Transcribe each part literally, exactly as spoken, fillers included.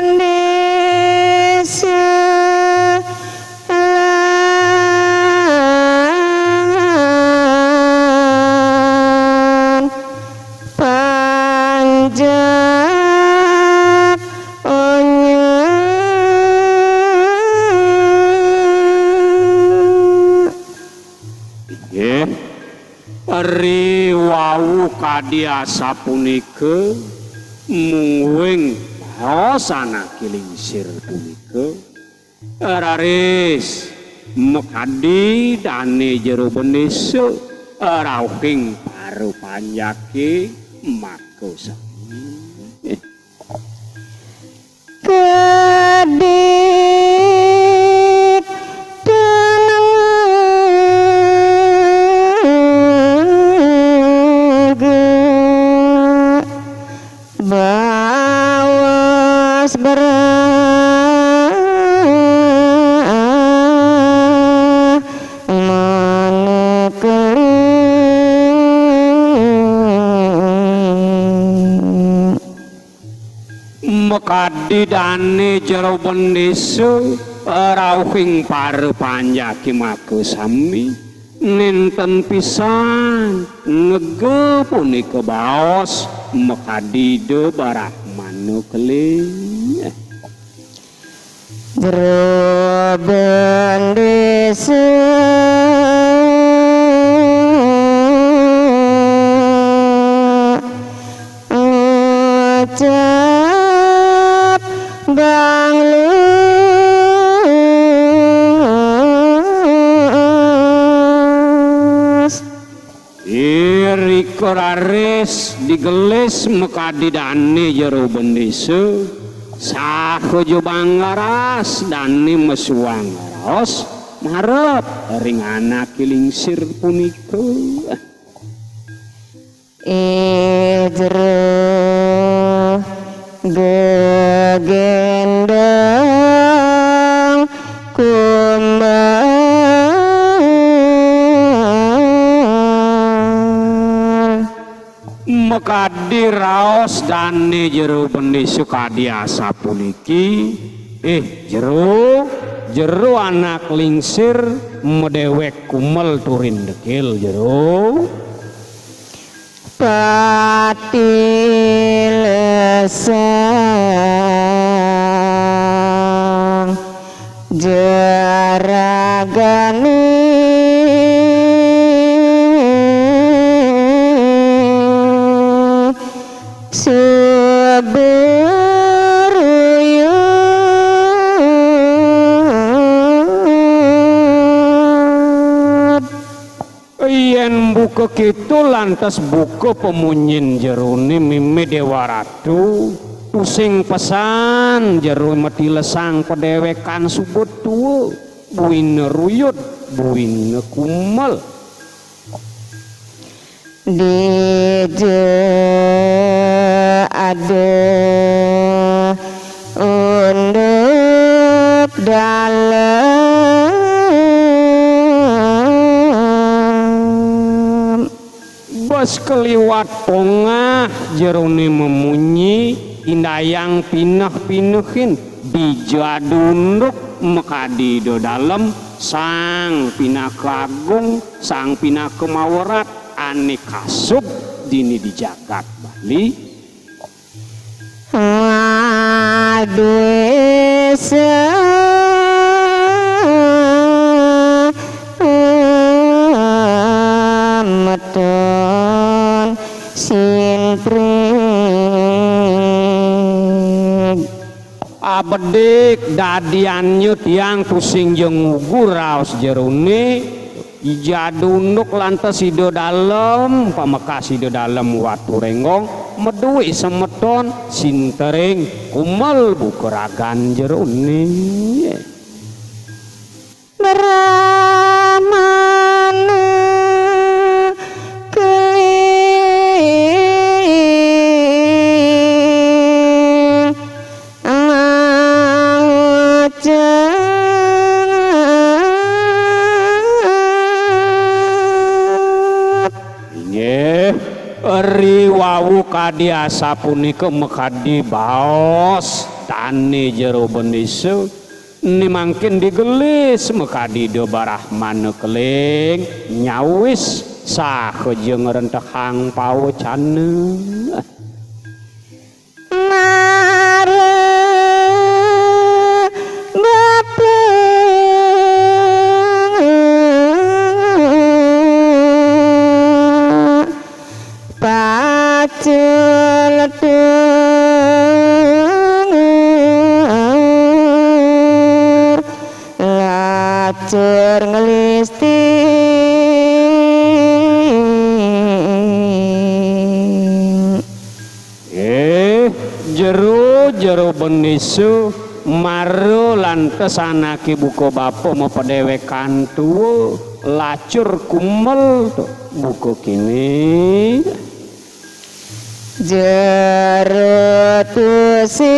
Bendésa lan panjak onya. Inggih, riwau kadi asapunika, mungguing baos Anaké Lingsir punika, raris makadi dané jero bendésa, rauhing para panjaké maka sami. Kedit tenengga baos Brahmana keli. Makadi dané jero bendésa, rauhing para panjaké maka sami, nénten pisan nega punika baos makadi Ida Brahmana keli. Jero bendésa ngucap banglus. Irika raris digelis makadi dané jero bendésa, saha ja bangaras dané mesuang raos marep ring Anaké Lingsir punika. Ih, jero gegendang kumbal. Makadi raos dané jero bendésa kadi asapuniki, "Ih, jero, jero Anak Lingsir madéwék kumbal turin dekil, jero." Pati lesang jaragané suberuyut. Yén buka kéto lantas buka pamunyin jeroné mémé Déwa Ratu, tusing pesan jero matilesang padéwékan suba tua, buina ruyut, buina kumbal. Dija ada unduk dalem. Bas kaliwat pongah jeroné mamunyi, indayang pineh-pinehin, dija ada unduk makadi Ida Dalem, sang pinaka agung, sang pinaka mawerat, ané kasub dini di jagat Bali. Madué semeton sintri. Abedik dadiannya tiang tusing ja ngugu raos jerone, jadunduk lantas Ida Dalem, pamekas Ida Dalem Watu Renggong, medué semeton sintering kumel buka ragan jerone. Brahmana keling mangucap. Inggih, riwau kadi asapunika makadi baos dane jero bendesa. Né mangkin digelis makadi Ida Brahmana Keling nyawis saha ja ngrentehang pawecana. Mara bapa pacul dengar lacur nglisting. Eh, jero-jero bendesa mara lantas anaké buka bapa mapadéwékan tua, lacur kumel to buka kéné. Jero tusing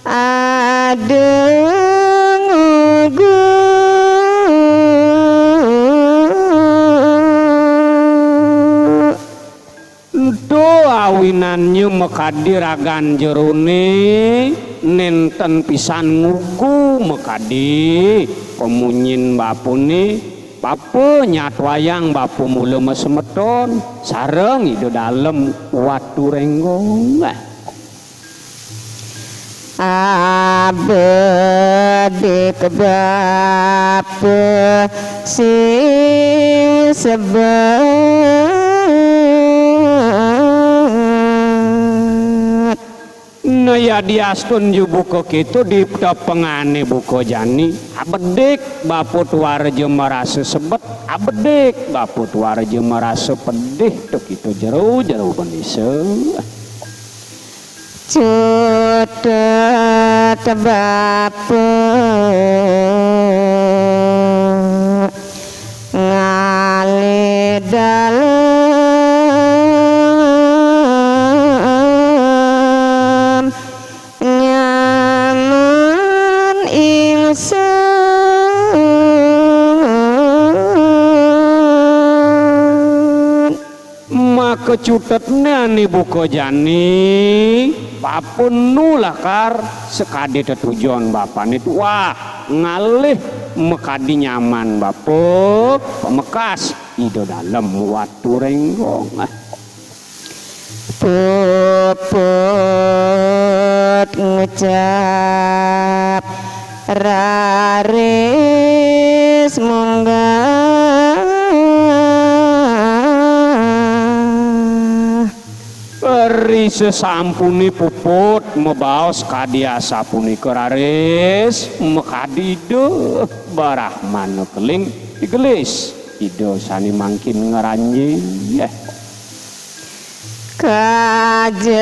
ada ngugu. Ento awinannya makadi ragan jerone nenten pisan ngugu makadi pamunyin bapane, bapa nyatwayang bapa mula masemeton sareng Ida Dalem Watu Renggong. Abedik bapa sing sebet. Nah, yadiastun ju buka kéto di tepengane buka jani, abedik bapa tuara ja marasa sebet, abedik bapa tuara ja marasa pedih, to kita jero-jero bendesa. Cutet bapa ngalih dalem nyaman ingsun. Maka cutetné ané buka jani, bapa nu lakar sakadi tetujon bapané tuah ngalih makadi nyaman bapa, pamekas Ida Dalem Watu Renggong. Puput ngucap raris munggah. Ri sasampuné puput mabaos kadi asapunika raris makadi Ida Brahmana Keling digelis Ida sané mangkin ngranjing. Kajeroan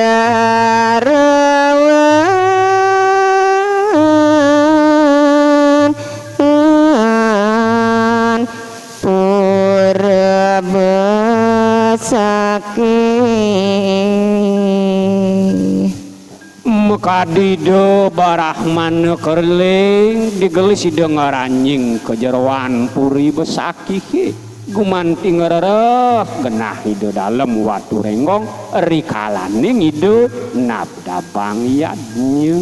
pura besakih. Makadi Ida Brahmana Keling digelis Ida ngranjing ka jeroan puri besakihé. Gumanti ngrereh genah Ida Dalem Watu Renggong rikalaning Ida nabdabang yadnya.